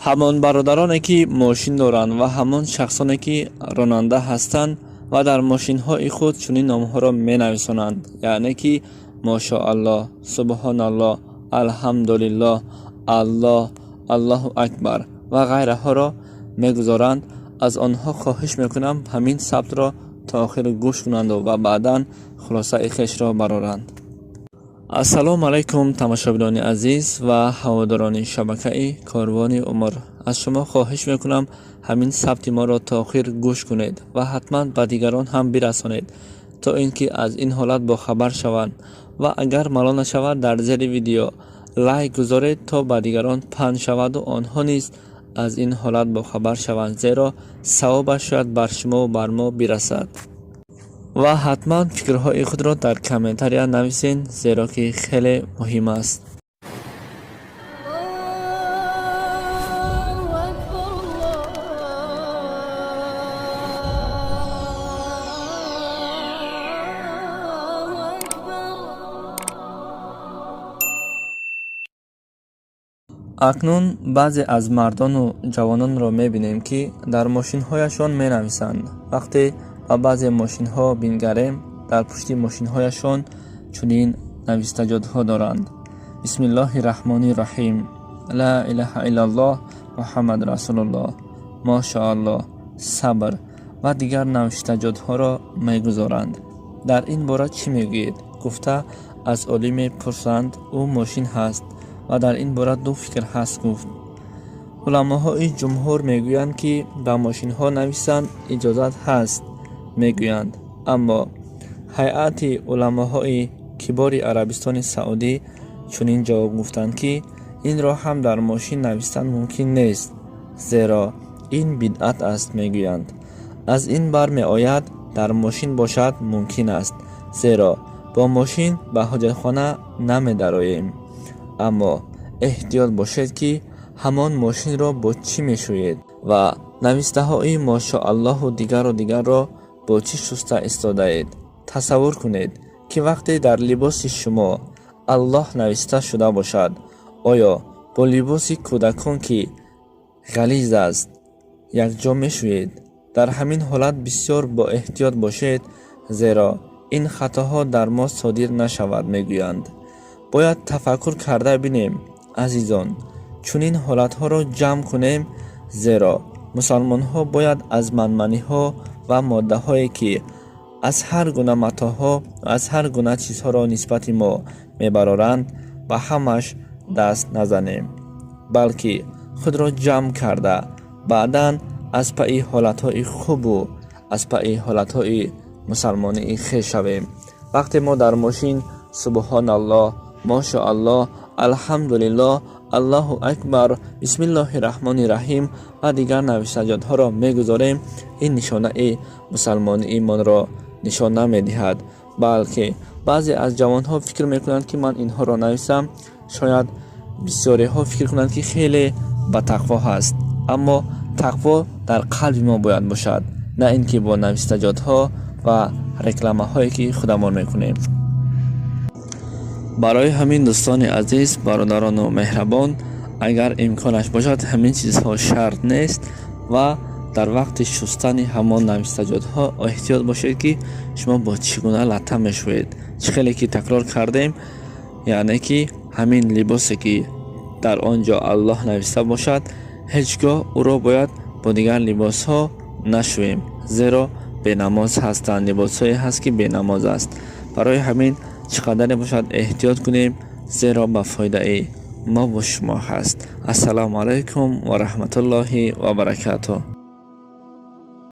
Ҳамон бародароне, ки мошин доранд, ва ҳамон шахсоне, ки ронанда ҳастанд ва дар мошинҳои худ чунин номҳоро менависонанд, яъне ки Мошоаллоҳ, Субҳоналлоҳ, Алҳамдулиллоҳ, Аллоҳ, Аллоҳу Акбар ва ғайраҳоро мегузоранд, аз онҳо хоҳиш мекунам, ҳамин сабтро то охир гӯш кунанду ва баъдан хулосаи хешро бароранд. Ассалому алайкум, тамошобинони азиз ва ҳаводорони шабакаи Корвони Умр. Аз шумо хоҳиш мекунам, ҳамин сабти моро то охир гӯш кунед ва ҳатман ба дигарон ҳам бирасонед, то ин ки аз ин ҳолат бохабар шаванд. Ва агар малол нашавад, дар зери видео лайк гузоред, то ба дигарон паҳн шаваду онҳо низ аз ин ҳолат бохабар шаванд, зеро савобаш шояд бар шумову бар мо бирасад. Ва ҳатман фикрҳои худро дар комментария нависед, зеро ки хеле муҳим аст. الله أكبر الله أكبر. Акнун баъзе аз мардону ҷавононро мебинем, ки дар мошинҳояшон менависанд. Вақте ба баъзе мошинҳо бингарем, дар пушти мошинҳояшон чунин навистаҷотҳо доранд: Бисмиллоҳи раҳмони раҳим, Ла илаҳа иллаллоҳ, Муҳаммад расулуллоҳ, Мошааллоҳ, сабр ва дигар навиштаҷотҳоро мегузоранд. Дар ин бора чӣ мегӯед, гуфта аз олиме пурсанд. Ӯ мошин ҳаст ва дар ин бора ду фикр ҳаст, гуфт. Уламоҳои ҷумҳур мегӯянд, ки ба мошинҳо нависанд иҷозат ҳаст, мегӯянд. Аммо ҳайати уламоҳои кибори Арабистони Саудӣ чунин ҷавоб гуфтанд, ки инро ҳам дар мошин навистан мумкин нест, зеро ин бидъат аст, мегӯянд. Аз ин бармеояд, дар мошин бошад мумкин аст, зеро бо мошин ба ҳоҷатхона намедароем. Аммо эҳтиёт бошед, ки ҳамон мошинро бо чӣ мешӯед ва навистаҳои Мошоаллоҳу дигару дигарро бо чӣ шуста истодаед. Тасаввур кунед, ки вақте дар либоси шумо Аллоҳ нависта шуда бошад, оё бо либоси кӯдакон, ки ғализ аст, якҷо мешӯед? Дар ҳамин ҳолат бисёр боэҳтиёт бошед, зеро ин хатоҳо дар мо содир нашавад, мегӯянд. Бояд тафаккур карда бинем, азизон, чунин ҳолатҳоро ҷамъ кунем, зеро мусалмонҳо бояд аз манманиҳо ва моддаҳое, ки аз ҳар гуна матоъҳо, аз ҳар гуна чизҳоро нисбати мо мебароранд, ба ҳамаш даст назанем, балки худро ҷамъ карда, баъдан аз паи ҳолатҳои хубу аз паи ҳолатҳои мусалмонии хеш шавем. Вақте мо дар мошин Субҳоналлоҳ, Мошоаллоҳ, Алҳамдулиллоҳ, Аллоҳу Акбар, Бисмиллоҳи раҳмони раҳим ва дигар навиштаҷотҳоро мегузорем, ин нишонаи мусалмониимонро нишон намедиҳад, балки баъзе аз ҷавонҳо фикр мекунанд, ки ман инҳоро нависам, шояд бисёриҳо фикр кунанд, ки хеле ба тақво ҳаст. Аммо тақво дар қалби мо бояд бошад, на ин ки бо навиштаҷотҳо ва рекламаҳое, ки худамон мекунем. Барои ҳамин, дӯстони азиз, бародарону меҳрабон, агар имконаш бошад, ҳамин чизҳо шарт нест ва дар вақти шустани ҳамон навиштаҷотҳо эҳтиёт бошед, ки шумо бо чӣ гуна латта мешӯед. Чӣ хеле ки такрор кардем, яъне ки ҳамин либосе, ки дар он ҷо Аллоҳ нависта бошад, ҳеҷ гоҳ ӯро бояд бо дигар либосҳо нашӯем, зеро бенамоз ҳастанд, либосҳое ҳаст, ки бенамоз аст. Барои ҳамин чӣ қадаре бошад, эҳтиёт кунем, зеро ба фоидаи мо бо шумо ҳаст. Ассалому алайкум ва раҳматуллоҳи ва баракатуҳ.